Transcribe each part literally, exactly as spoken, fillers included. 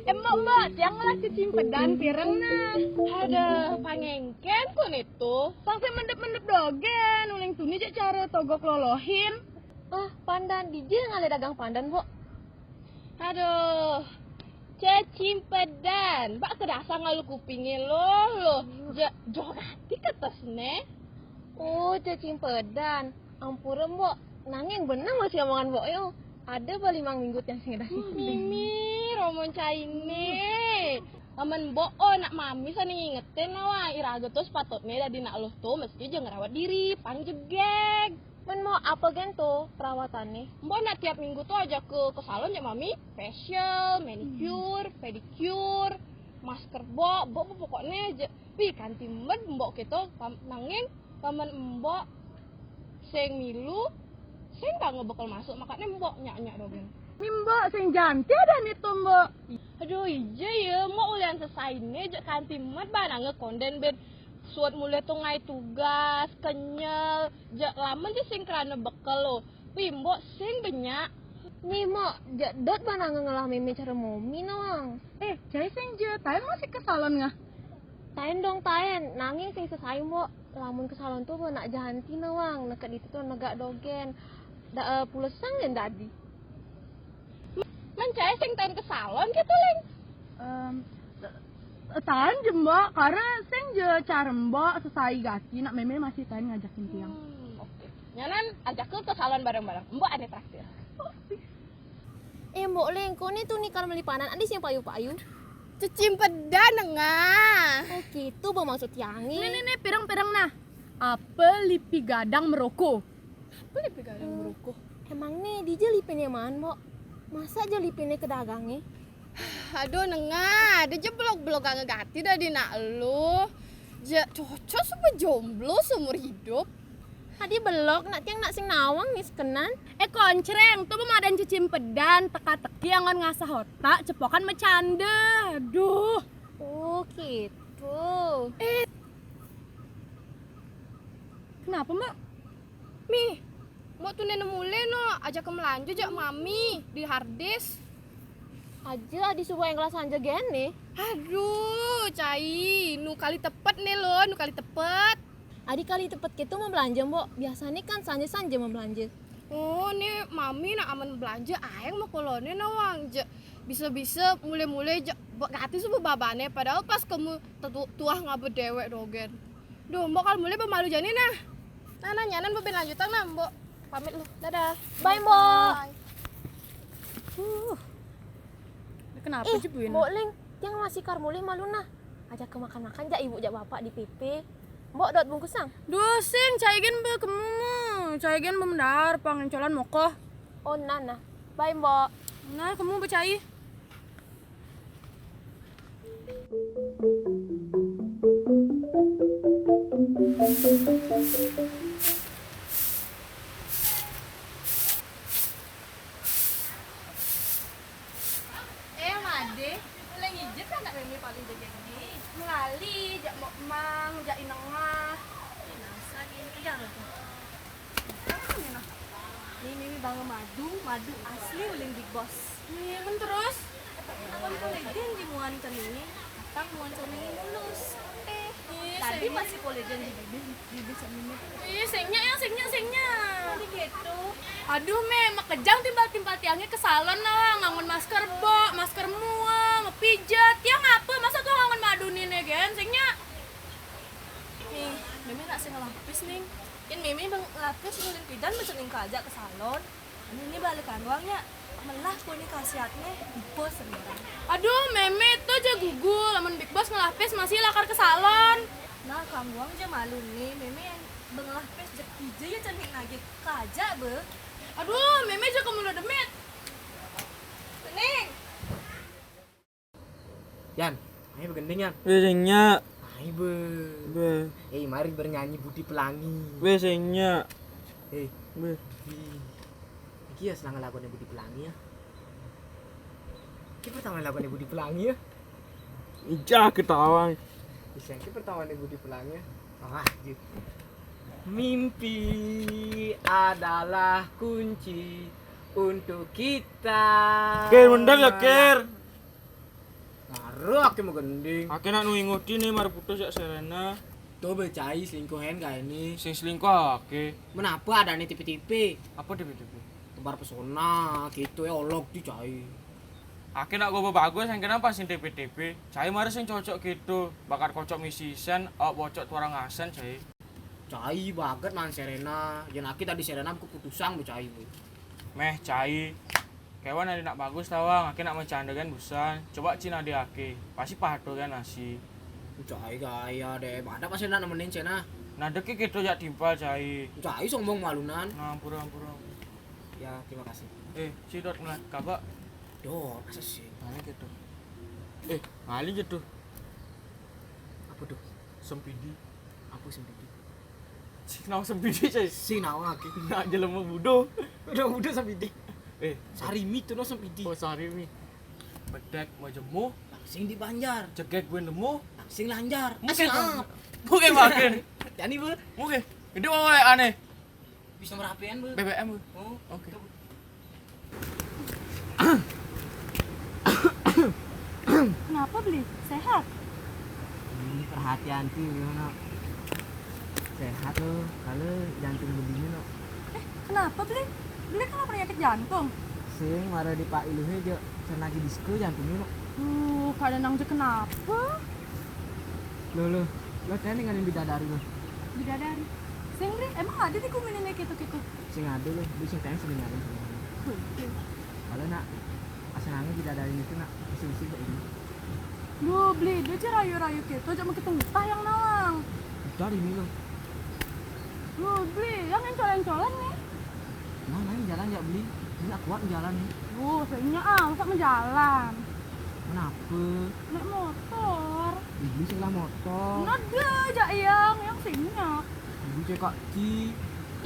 Eh, Mbok, Mbok, tiang lah cecimpedan pireng nah. Aduh, pangengken pun itu. Pang sing mendep-mendep dogén, uling tuni jak cara togok lolohin. Ah, pandan, dija ngalih dagang pandan, Mbok? Aduh, cecimpedan. Mbok kedasa ngalu kupingé lo, lo. Ja, jogati ketesné. Oh, cecimpedan. Ampura, Mbok. Nanging beneh masih omongan Mbok yo. Ada ba limang minggu tiang sing ngedah sing. Mimi, romo cainé. Amen Mbok, oh, nak mami sané ngingetin nawang, iraga to sepatutné dadi nak luh to mesti ja ngrawat diri, pang jegég. Men Mbok, apa gén to perawatané? Mbok nak tiap minggu to ajaka ke salon jak mami, facial, manicure, pedicure, masker Mbok, Mbok pokokné ja. Pi kanti med Mbok kéto, pam-, nanging paman Mbok sing milu, sing ba ngebekel masuk, makané Mbok nyak-nyak dogén. Ni Mbok sing janti ada nitu, Mbok. Aduh, ija ya, Mbok ulian sesainé jak kanti med ba nangé kondén bén suut mulih to ngaé tugas, kenyel, jak lamen ja sing krana bekel lo. Pi Mbok sing benyak. Ni Mbok, jak dot ba nangé ngelah mémé cara momi nawang. Eh, cai sing ja, taén masih ke salon ngah. Taén dong, taén. Nanging sing sesai, Mbok. Lamun ke salon to ba nak janti nawang, neked ditu to negak dogén. Da, eh, pulesang gén dadi. Men cai sing taén ke salon kéto, Ling? Em, taén ja, Mbok, karena sing ja cara Mbok sesai gati, nak mémé masih taén ngajakin tiang. Hmm, oke. Nyanan ajaka ke salon bareng-bareng. Mbok ané traktir. Eh, Mbok Ling, koné to ni kal meli pandan, adi sing payu-payu. Cecimpedan nengah. Oh, kéto ba maksud tiangé. Nih, nih, nih, pireng-pireng nah. Apa lipi gadang meroko? Apa lipi gadang meroko? Emang né, dija lipiné maan, Mbok? Masa ja lipiné ke dagangé? Aduh, nengah, ada ja belog-belog nggak ngegati dadi nak lo. Ja, cocok suba jomblo seumur hidup. Adi belog, nak tiang nak sing nawang ni sekenan. Eh, koncreng, to ba madan cecimpedan, teka-teki anggon ngasah otak, cepokan macanda. Aduh. Oh, kéto. Eh. Kenapa, Mbok? Mi, Mbok tuné mulih no, ajaka melanja jak mami di Hardis. Aja adi suba engkala sanja gén né. Aduh, cai, nu kali tepet né lo, nu kali tepet. Adi kali tepet kéto mau belanja, Mbok. Biasané kan sanja-sanja mau belanja. Oh, né mami nak amen belanja, aéng mau koloné nawang ja. Bisa-bisa mulih-mulih ja, Mbok gati suba babané, padahal pas kemu tetu-, tuah ngaba déwék dogén. Duh, Mbok kal mulih ba malu jani nah. Nah, nah, nyanan ba bén lanjutang nah, Mbok. Pamit lu. Dadah. Bye, Mbok. Bye. Uh. Kenapa sih, Bu, ini? Mbok Ling, tiang masih kal mulih malu nah. Ajaka makan-makan jak ibu jak bapak di P P. Mbok dot bungkusang. Duh, sing, cai gén ba kemu, cai gén ba mendar, pangencolan mokoh. Oh, nah, nah. Bye, Mbok. Nah, kemu ba cai. Eh, Madé, lagi ijit anak mémé paling jegég né. Melali, jak Mbok Mang, jak Inengah. Ih, nasa gini, kejar lo tuh. Nih, Mimi bawa madu, madu asli uling Big Boss. Nih, men terus? Amun kolédén di muan ceningé, atang muan ceningé mulus. Eh, tadi masih kolédén di bibir, bibir ceningé. Ih, sing nya, yang sing nya, sing nya. Tadi gitu. Aduh, Mé, makejang timpal-timpal tiangé ke salon lah, nganggon masker Mbok, masker mua, mepijat. Tiang apa? Masa tuh nganggon madu né gén, sing nya? Nih, Mémé nak sing ngelapis, Ning. Yén Mémé bang ngelapis ulin pidan ba ceningé ajak ke salon. Ini, ini balik karuangnya. Melah koné khasiatné, Big Boss sebenarnya. Aduh, Mémé to ja gugu, lamun Big Boss ngelapis masih lakar ke salon. Nah, karuang ja malu né, Mémé yang ba ngelapis jek ija ya ceningé nagih kajak be. Aduh, Mémé ja kemula demit. Ning. Yan, ayo begending, Yan. Wis sing nya. Ayo be. Be. Eh, mari bernyanyi Budi Pelangi. Wis sing nya. Eh, be. Iki ya seneng lagunya Budi Pelangi ya. Iki pertama lagunya Budi Pelangi ya. Ijah ketawa. Bisa iki pertama nih Budi Pelangi ya. Ah, gitu. Mimpi adalah kunci untuk kita. Kir, mendem ya, Kir. Ro aké magending. Aké nak nunggu ngerti né, mara putus jak Serena. Tuh bé cai selingkuhan kayak ini. Sing selingkuh aké. Menapa adané tipe-tipe? Apa tipe-tipe? Tebar pesona, gitu ya olok di cai. Aké nak goba bagus, yang kenapa sing tipe-tipe? Cai mara sing cocok gitu, bakat kocok misisan, awak bocok tuarang asan cai. Cai baget nang Serena, yang aké tadi Serena keputusan bé cai bé. Méh cai. Kéwan adi nak bagus tawang, aké nak bercanda kan busan. Coba cina di aké, pasti pahato kan nasi. Cai gaya deh, pada pasti nak nemenin cina. Nah deki kita jak timpal cai. Cai sombong malunan. Nah, ampura, ampura. Ya, terima kasih. Eh, si Dot ngeliat kabak. Dot, masa sih? Ngalih gitu. Eh, ngalih gitu. Apa tuh? Sempidi. Apa sempidi? Si naon sempidi, cai? Si naon lagi? Nah, jelema budo. Udah, udah sempidi. Eh, sarimi tuh no sempidi. Oh, sarimi. Bedek mau jemu. Langsung di Banjar. Cegek gue nemu. Langsung lanjar. Mungkin. Mungkin makin. Jadi bé. Mungkin. Gede wae aneh. Bisa merapian bé. B B M bé. Oh, oke. Kenapa, Bli? Sehat? Ini perhatian tuh, no. Sehat lo, kalau jantung belinya, no. Eh, kenapa, Bli? Bli kena penyakit jantung? Sing, mara di Pak Iluhe jo, cen lagi disko jantungnya, no. Uh, kada nang je kenapa? Lo, lo, lo tadi ngalih bidadari lo. Bidadari? Sing, Bli, emang ada di kumin ini gitu-gitu? Sing ada lo, Bli sing tanya sing ngalih. Kalau nak, asal nangis bidadari itu nak, isi-isi kayak ini. Duh, Bli, dia aja rayu-rayu gitu, aja makin tungtah yang nawang. Udah ini lo. Duh, Bli, yang encolan-encolan nih. Nah, main jalan ya, Bli. Ini nak kuat jalan nih. Duh, sehingga ah, masa menjalan. Kenapa? Naik motor. Ibu sing lah motor. Nada aja yang, yang singnya. Ibu cekak ci.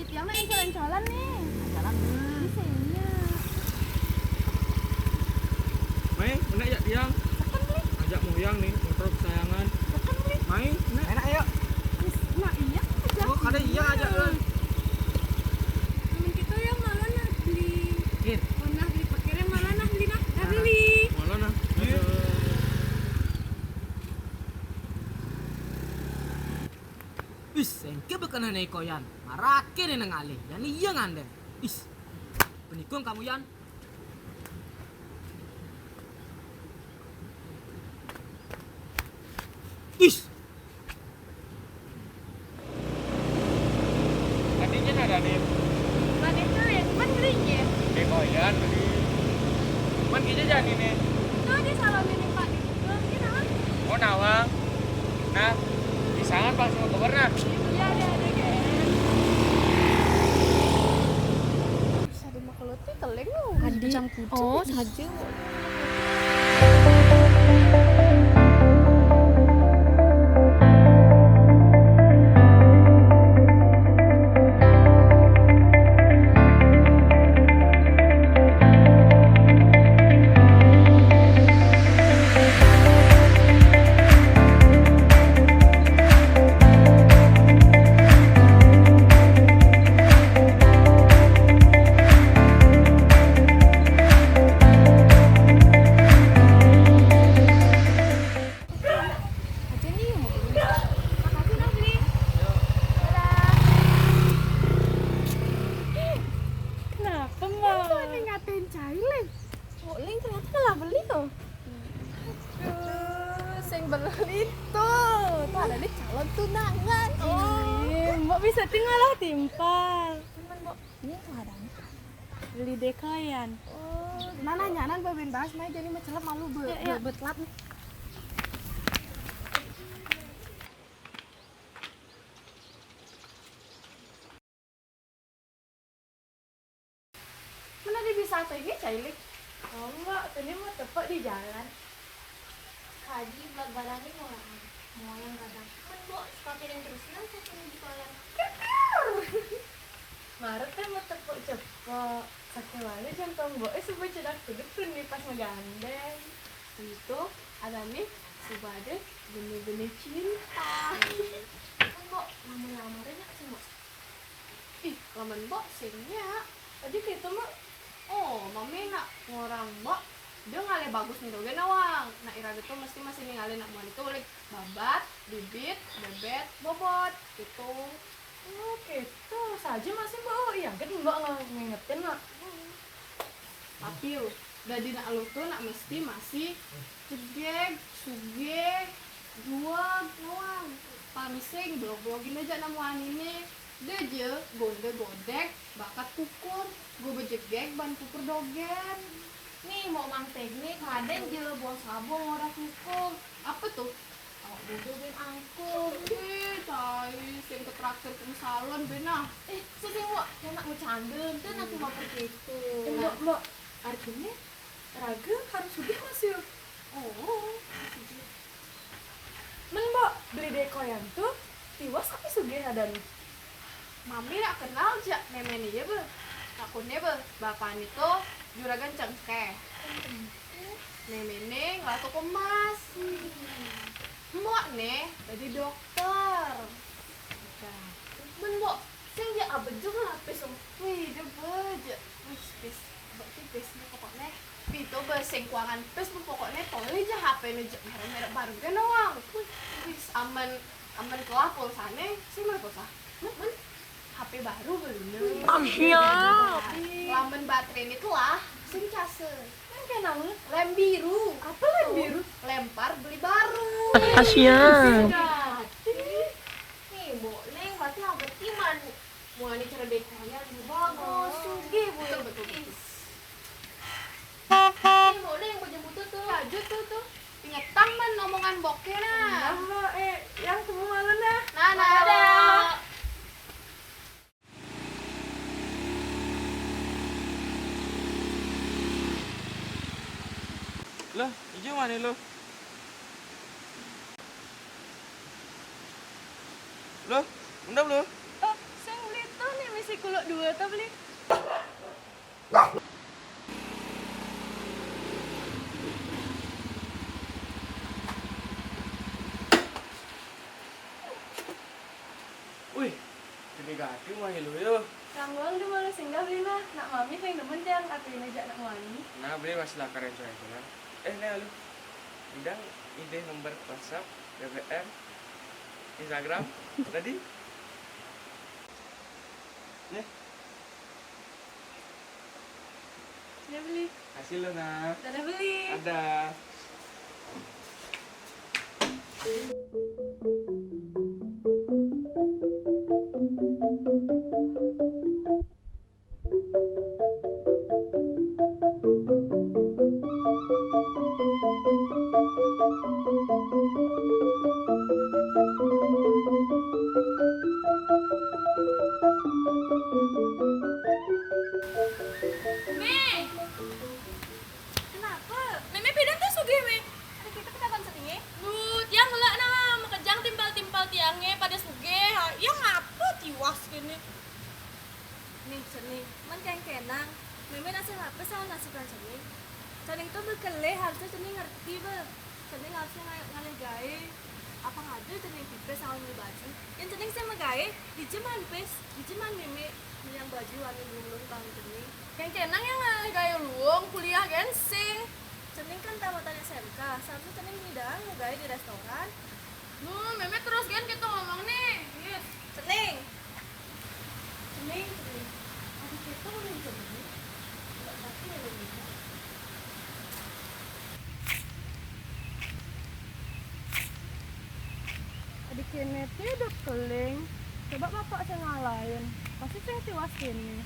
Itu yang main jalan-jalan nih. Jalan. Di sini. Main, kena ya tiang. Tekan nih. Ajak moyang nih, motor kesayangan. Tekan nih. Main, kena. Enak yuk. Wis, nah iya aja. Oh, kada iya aja, Bli. Temen kita yang malah nah beli. Kir. Oh, nah beli pakai yang malah nah beli nah. Nah, beli. Malah nah. Iya. Is, engke bekena naik koyan. Marake ne nengalih. Yani iya ngandel. Is. Penikung kamu, Yan. Is. Tadinya ada nih. Mana itu yang mana belinya? Di koyan beli. Man kita jadi nih. Tuh di salon ini Pak. Tuh, ini nama? Oh, nawang. Nah, di sana pas mau keluar nah. Iya, ada ada kan. Bisa dimaklum. Teling lu. Adi. Oh, saja. Aja nih, mau beli. Makasih, Nafli. Dadah. Kenapa, Mak? Kok ada ngatain cai, Ling? Oh, Ling ternyata telah beli tuh. Tuh, sing beli tuh. Tuh ada nih calon tunangan. Oh. Ih, Mbok bisa tinggal lah timpal. Cuman, Mbok, ini tuh ada nih. Beli dekoyan. Oh, gitu. Nah, nanya, nan bawa bahas, mai jadi macelep malu be-, ya, ya. Be-, betelat nih. Mana dia bisa atau ini, Cailik? Oh, Mbok, tadi mau tepuk di jalan. Haji, belak barani mau yang, mau yang kadang. Kan, Mbok, sepatu yang terus nang saya punya di kolam. Marah kan mau tepuk cepok. Sakit wali jantung Mbok, eh, sebab cedak kudu pun nih pas ngegandeng. Itu ada nih, sebab ada benih-benih cinta. Kan, Mbok, lama-lama nyak sih, Mbok. Ih, laman Mbok sing nya. Tadi kita mah, oh, mami nak ngorang Mbok. Dia ngalih bagus nih dogen, Nawang. Nah, iraga tuh mesti masih ningalin nak muani tuh ulik babat, bibit, bebet, bobot, gitu. Oh, gitu. Saja masih, Mbak. Oh, iya, kan Mbak nge-, ngingetin, Mbak. Tapi lu, dadi nak lu tuh nak mesti masih jegeg, sugih, jueg, Nawang. Paling sing blog-blogin aja nak muani nih. Dia aja gonde-godek, bakat kukur, gue bejegeg, ban kukur dogen. Nih, mau mang teknik, ngaden je buang sabun, ngorak kukur. Apa tuh? Awak bodoh ben angkuh. Ih, tai, sing ketraktir ke salon ben ah. Eh, sing, sing, Wak, enak bercanda, dan aku mau pergi itu. Eh, Mbok, Mbok, artinya raga harus sugih masih. Oh, sugih. Men, Mbok, beli dekoyan tuh, tiwas apa sugih adan? Mami nak kenal jak memene ya, Be. Takutnya, Be, bapak ini tuh juragan cengkeh. Memene ngelah toko emas. Mbok nih jadi dokter. Nah, men, Mbok, sing dia abet juga lah, pis, Om. Wih, dia bejek. Wih, pis. Mbok tuh pis nih pokoknya. Pito be sing kuangan pis, pokoknya toleh aja H P-nya je merek-merek baru kan, Nawang. Wih, wih, aman, aman kelah pulsane, sing mana pulsa? Men, men, H P baru beli. Asia. Lamen baterai ini telah, sing case. Kan kenang. Lem biru. Apa lem biru? Lempar beli baru. Asia. Nih, Mbok, Neng, berarti abet iman. Muani cara dekoyan bagus, sugih, Bu. Betul, betul, betul. Ih. Nih, Mbok, Neng, baju butut tuh. Baju tuh, tuh. Ingetan man omongan Mbok ya, nah. Enggak, Mbok. Eh, yang temu malam dah. Nah, nah. Dadah. Loh, ijo mana lo? Loh, undap lo? Oh, sing beli tuh nih, misi kuluk dua tuh beli. Wih, gede gati muani lo yo. Kang Wang di mana singgah beli nah? Nak mami sing demen jang atuin aja nak muani. Nah, beli masih lakar yang cuek kan. Eh, nih lu. Bidang ide nomor WhatsApp, B B M, Instagram, tadi. Nih. Udah beli. Hasil lo, nah. Udah beli. Ada. Nih. Kenapa? Meme pidan tuh sugih, Meh. Ada kita ketahuan sering, eh? Duh, tiang ngelak nah, makejang timpal-timpal tiangnya pada sugih. Ya ngapa tiwas gini? Nih, Cening, men kengkenang. Meme nasib apa sama nasib kan Cening? Cening tuh bekeleh, harusnya Cening ngerti, be. Cening harusnya ngalih gae. Apa ngada Cening pipis sama beli baju? Yang Cening sih megae, dijeman pis, dijeman meme, yang baju warna belum bang Cening. Yang kenang yang ngalih gae luang, kuliah gensing. Cening kan tamatan S M K, seharusnya Cening bidang megae di restoran. Nuh, meme terus gen kita ngomong nih. Yes. Cening. Cening, Cening. Adik kita mau minjem duit. Nggak pasti ya, Cening. Adik kene ti udah keling. Coba bapak sing ngalahin. Pasti sing tiwas kene.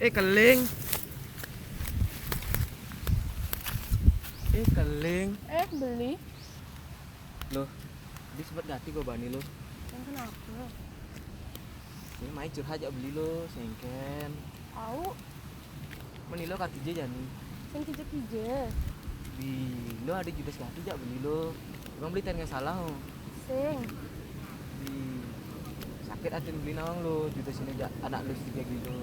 Eh, keling. Eh, keling. Eh, beli. Loh, di sempat gati gua bani lo. Yang kenapa? Ini main curhat jak beli lo, sengken. Au. Meni lo kaki je jani. Sing kije-kije. Di, lo ada judes gati jak beli lo. Emang beli tanya salah, oh. Sing. Di, sakit hati beli nawang lo, judes ini jak anak lo sih kayak gitu.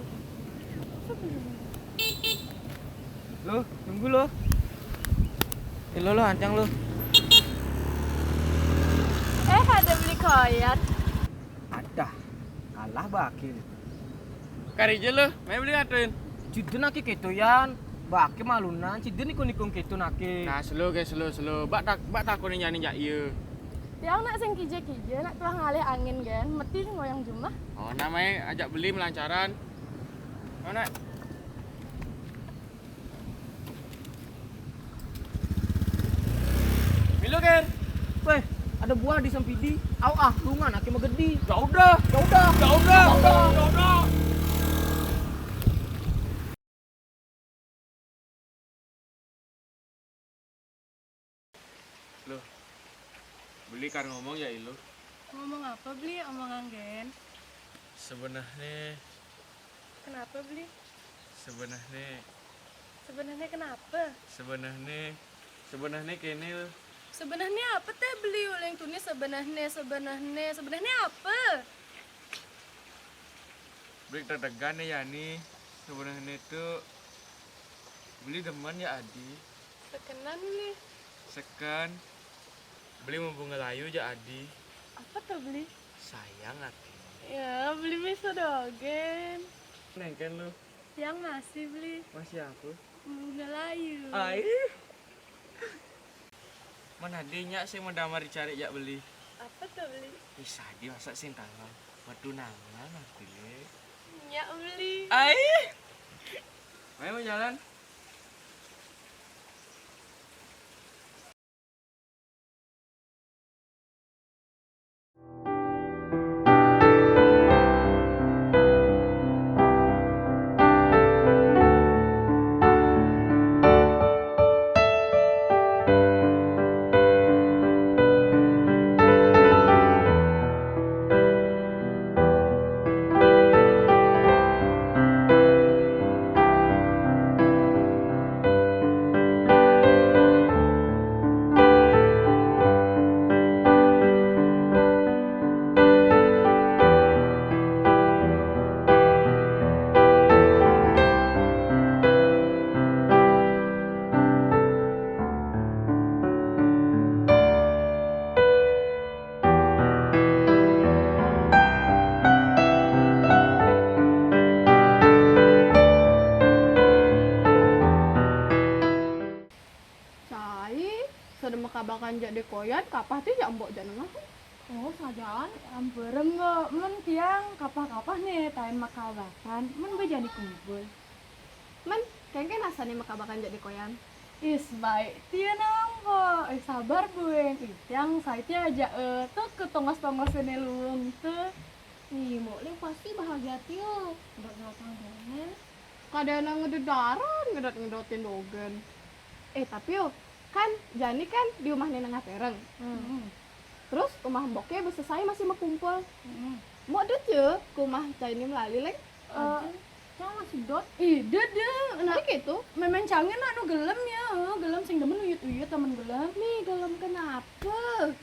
Lo, tunggu lo. Eh, lo, lo, ancang lo. Eh, ada beli koyat. Ada. Kalah bakil. Karija lo, mai beli atuin. Ciden ake keto, Yan. Bake malunan, ciden ikung-ikung keto nake. Nah, selo ke, selo, selo. Bak tak, bak takon nyani jak iye. Tiang nak sing kije-kije, nak tuah ngalih angin gen, meti ngoyong jumah. Oh, namai ajak beli melancaran. Oh, nak. Milo, Ger. Weh, ada buah di sempidi. Au ah, lungan ake magedi. Ya udah, ya udah, ya udah, ya udah, ya udah. Loh, beli kan ngomong ya ilu. Ngomong apa, Beli? Omongan gen. Sebenarnya. Kenapa, Beli? Sebenarnya. Sebenarnya kenapa? Sebenarnya. Sebenarnya kene lo. Sebenarnya apa teh, Beli? Uling tuni sebenarnya, sebenarnya, sebenarnya apa? Beli deg-degan ya, Yani. Sebenarnya tuh beli demen ya, Adi. Sekenan, Beli. Seken. Beli mau bunga layu ja, Adi. Apa tuh, Beli? Sayang ati. Ya, Beli miso dogen. Nengken lu. Yang masih, Beli. Masih apa? Bunga layu. Ai. Mana dia nyak sing mau damar dicari jak beli? Apa tuh, Beli? Bisa dimasak sing tangan. Waduh, nangan aku le. Nyak, Beli. Ai. Ayo, mau jalan. Cai, sada makabakan jak di koyan, kapah ti jak mbok jak nengah. Oh, sajaan, amperem, Mbok. Men tiang kapah-kapah ne, tain makabakan. Men be jani kumpul. Men, kengken asa ne makabakan jak di koyan. Is, baik tia nampo. Eh, sabar, Bueng. Ih, tiang sai tia aja, eh, tu ke tongos-tongos ne luung tu. Ih, Mbok Ling pasti bahagia tia. Mbok Ling tanggungan. Kada nang ngededaran, ngedot-ngedotin dogen. Eh, tapi yo, kan jani kan di umah ne nengah tereng. Hmm. Terus umah mbok ke besesai masih makumpul. Hmm. Mbok dut yo ke umah cai ni melali, Leng? Eh, cang masih dot. Ih, dede. Nah, adi keto. Memen cangin nak nu gelem ya, eh, gelem sing demen uyut-uyut temen gelem. Nih, gelem kenapa?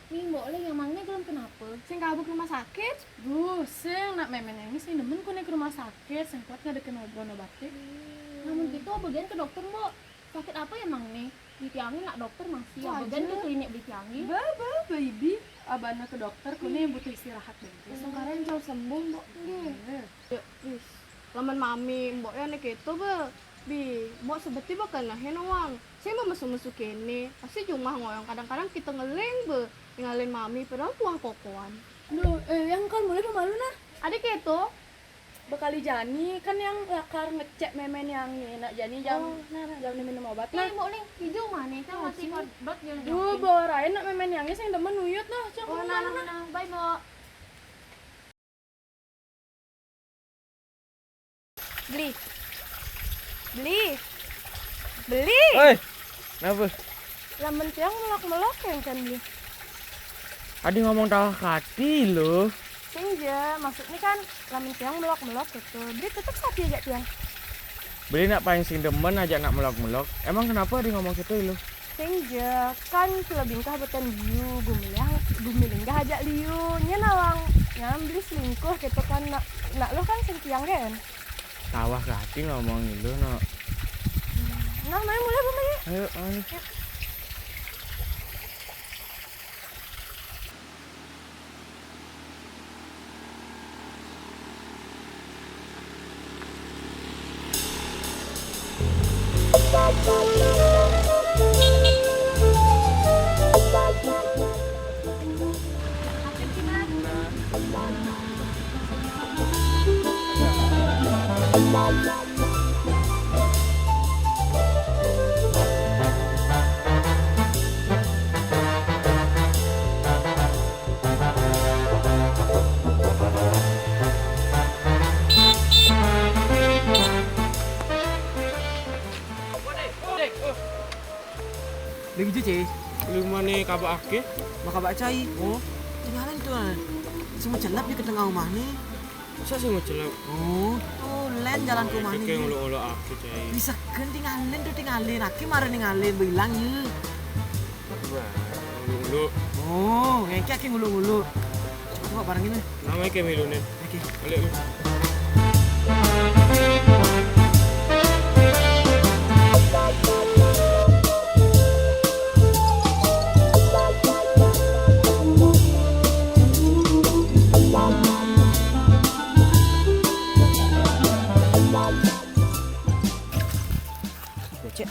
Nih, Mbok Ling, yang mangne gelem kenapa? Sing kawa ke rumah sakit. Duh, sing nak memen yang ni sing demen kune ke rumah sakit, sing kuat ngadeke obat-obat. Hmm. Namun gitu, bagian ke dokter, Mbok. Sakit apa ya, Mang, nih? Di tiangi nak dokter masih. Wah, bagian ke klinik di tiangi. Ba, ba, baby. Abana ke dokter, kune butuh istirahat deh. Sengkarang jauh sembuh, Mbok. Nggih. Ya, wis. Lamun mami, Mbok ya nek keto, ba. Bi, Mbok sebeti bakal nahen wang. Saya mau mesu-mesu kene. Pasti jumah ngoyong kadang-kadang kita ngeling, ba. Ninggalin mami, padahal tuang kokoan. Duh, eh, yang kan mulai pemalu nah. Adi keto. Bekali jani kan yang lakar ngecek memen yang ni, nak jani jam, oh, nah, nah, jam ni minum obat. Nah. Ih, Mbok Ling, hijau mana? Kan masih kodot jani. Duh, borain nak memen yang ni sing demen uyut nah, cang. Oh, nah, nah, nah, bye, Mbok. Beli. Beli. Beli. Oi. Kenapa? Lamun tiang melok-melok yang kan, Beli. Adi ngomong tawa kati lo. Sing ja, maksudnya kan lamun tiang melok-melok gitu. Beli tetep sapi aja tiang. Beli nak paling sing demen aja nak melok-melok. Emang kenapa adi ngomong gitu lo? Sing ja, kan kilo bingkah beten biu, gumiling, gumiling aja liu. Nya nawang, nyam Beli selingkuh gitu kan nak, nak lo kan sing tiang kan. Tawah kati ngomong ilu, no. Nah, mari mulai, Bu, mari. Ayo, ayo. Lagi je, Cai. Lagi mane kabak ake? Maka kabak cai. Oh. Tingalin tu, ah. Sing macelap di tengah rumah ni. Masa sing macelap? Oh, tu len jalan ke rumah ni. Kayak nguluk-nguluk ake, Cai. Bisa kan tingalin tu, tingalin. Ake marah ningalin, bilang ye. Wah, nguluk-nguluk. Oh, ngeke ake nguluk-nguluk. Coba barang ini. Nama ke milunin? Oke. Balik lu. Becek.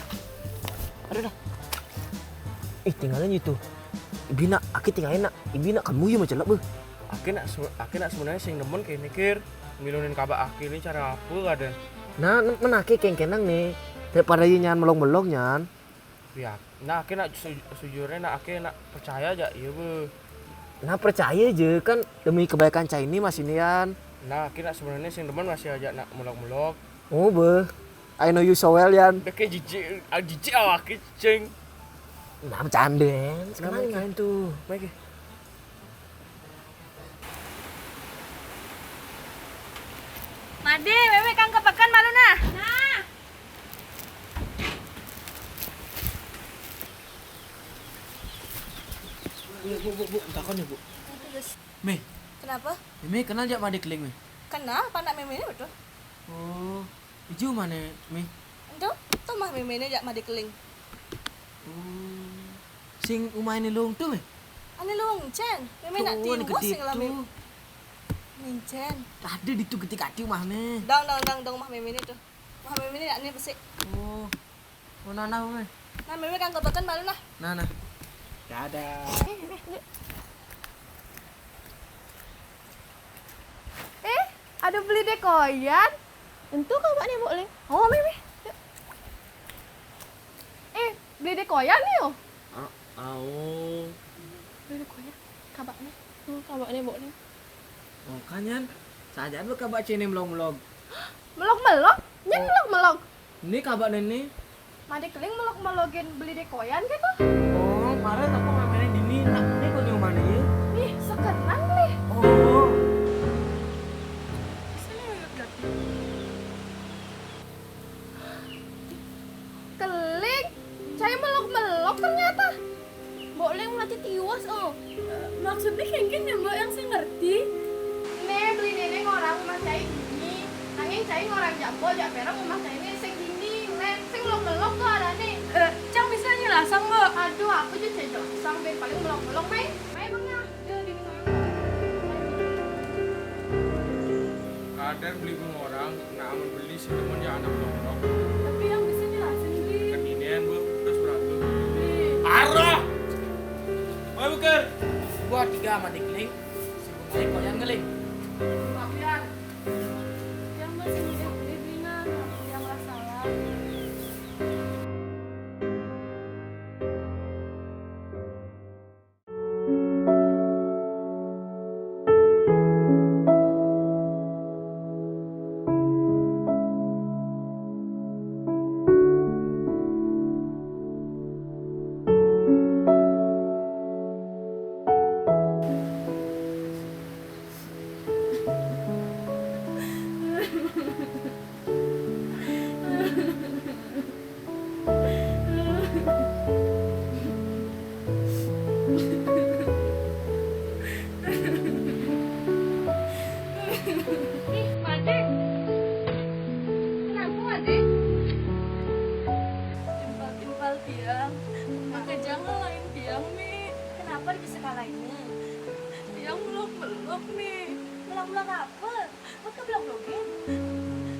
Aduh dah. Eh, tinggalin itu. Ibi nak, ake tinggalin nak. Ibi nak kamu ye macelap be. Ake nak se-, ake nak sebenarnya sing demen kene, Kir. Milunin kabak ake ni cara apa kaden? Nah, men ake kengkenang ni. Daripada ye nyan melong-melong nyan. Ya, nah, ake nak su-, sejujurnya nak ake nak percaya aja, iya be. Nah, percaya je kan demi kebaikan cai ni masih nian. Nah, ake nak sebenarnya sing demen masih aja nak melong-melong. Oh, be. I know you so well, Yan. Dah kayak jijik, ah, jijik awak ake, ceng. Nah, bercanda, Yan. Sekarang main tu. Baik. Made, meme kan ke pekan malu nah. Nah. Bu, bu, bu, bu, takon ya, Bu. Terus. Meh. Kenapa? Meme kenal jak Made Keling, Meh? Kenal, panak meme ni betul. Oh, iju mane, Meh? Entu, tu mah meme ni jak Made Keling. Oh. Sing umah ane luung tu, Meh? Ane luung, cen. Meme nak tiwas sing lambe. Nih, cen. Ada di tu ketik ati umah, Meh. Dang, dang, dang, dang, umah meme ni tu. Umah meme ni nak ni besik. Oh. Oh, nah, nah, Meh. Nah, meme kan kotokan baru nah. Nah, nah. Dadah. Eh, ada beli dekoyan. Entu kabak ni, Mbok Ling. Oh, meh, meh. Yuk. Eh, beli dekoyan ni, oh. Ah, au. Beli dekoyan. Kabak ni. Hmm, kabak ni, Mbok Ling. Oh, kan, Yan. Saja lu kabak cene melong-melong. Melong-melong? Nyen melong-melong. Ni kabak nene. Made Keling melok-melogin beli dekoyan gitu. Oh, kemarin aku main-main dini, nak ni kau di rumah ni. Ih, sekenan leh. Oh. Sini lewat lagi. Keling, cai melok-melok ternyata. Mbok Ling melatih tiwas, oh. Eh, maksudnya kengken ya, Mbok, yang saya ngerti. Nih, beli nenek orang rumah cai gini. Nanging cai orang jak Mbok, jak perang rumah cai ini sing gini. Len, sing melok-melok tuh ada nih. Eh, cang bisa nyelasang, Mbok? Aduh, aku juga jelasang, be. Paling melok-melok, be. Be, bengah. Dia di rumah. Kadang beli orang, nak amun beli si temen ya anak nongkrong. Tapi yang bisa jelasin, Bli. Kekinian, Bu, terus beratur. Bli. Arah! Ayo, Buker. Buat tiga sama Dikling, si Bungai koyan ngeling. Maaf, Yan. Yang masih hidup di Blingan, yang salah. Ih, Made. Kenapa, Made? Timpal-timpal tiang. Maka jangan lain tiang, Mi. Kenapa bisa kalah ini? Tiang melok-melok, Mi. Melok-melok apa? Maka belok-belokin.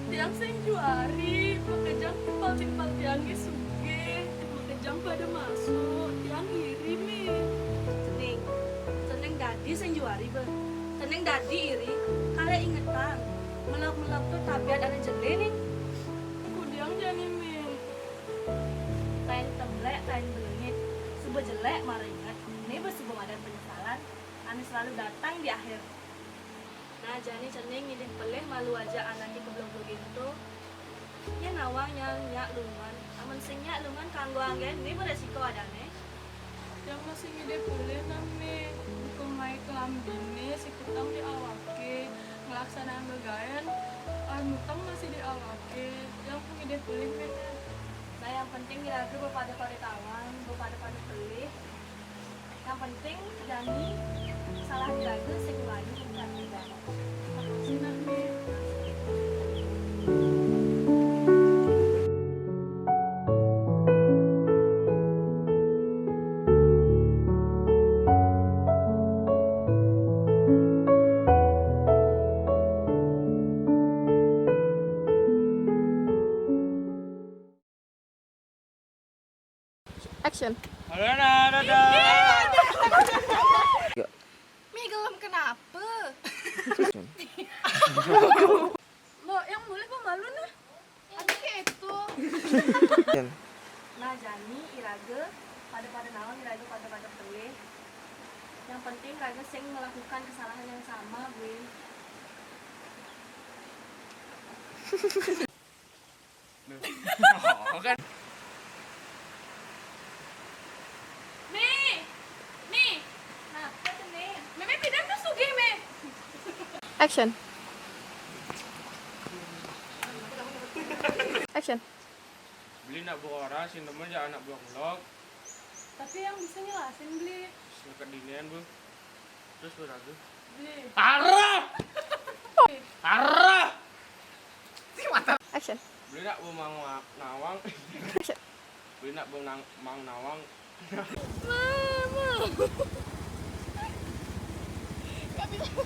Tiang sing juari, maka jang timpal-timpal tiang ge suge. Yang pada masuk, yang iri, Mi. Ning, cening dadi sing juari, beh. Cening dadi iri, kare ingetang. Melok-melok tuh tabiat ane jele, Ning. Kudiang jani, Mi. Tain temblek, tain belengit. Suba jelek, mara inget. Ini beh suba madan penyesalan. Ane selalu datang di akhir. Nah, jani cening ngidih pelih malu aja anake keblog-blog ento. Yen nawang nyang nyak lungan, amun sing nyak lungan kanggo anggen, ne beresiko adane. Yang masih ngidih pelih nang ne, buka mai kelambine, sikutang di awake, nglaksanang gegaen, ah, ngutang masih di awake, yang ngidih pelih mene. Nah, yang penting iraga bepada-pada tawang, bepada-pada pelih. Yang penting jani salah diraga sing wani. Makasih, Nak, Mi. Action. Halo, Nak, dadah. Mi, gelem kenapa? Lo yang boleh pemalu, nah. Ada kayak itu. Action. Nah, jani iraga pada-pada naon, iraga pada-pada pelih. Yang penting iraga sing melakukan kesalahan yang sama, gue. Duh. Oh, kan. Mi, Mi, nah, kata Mi, Meme pidan tuh sugih, Mi. Action. Action. Beli nak buah orang, si nemen ya anak buah melok. Tapi yang bisa nyelasin, Beli. Selekat dinian, Bu. Terus berlagu. Beli. Arah! Arah! Action. Beli nak bu mang wa-, nawang. Action. Beli nak bu nang-, mang nawang. Mama. Gak bisa.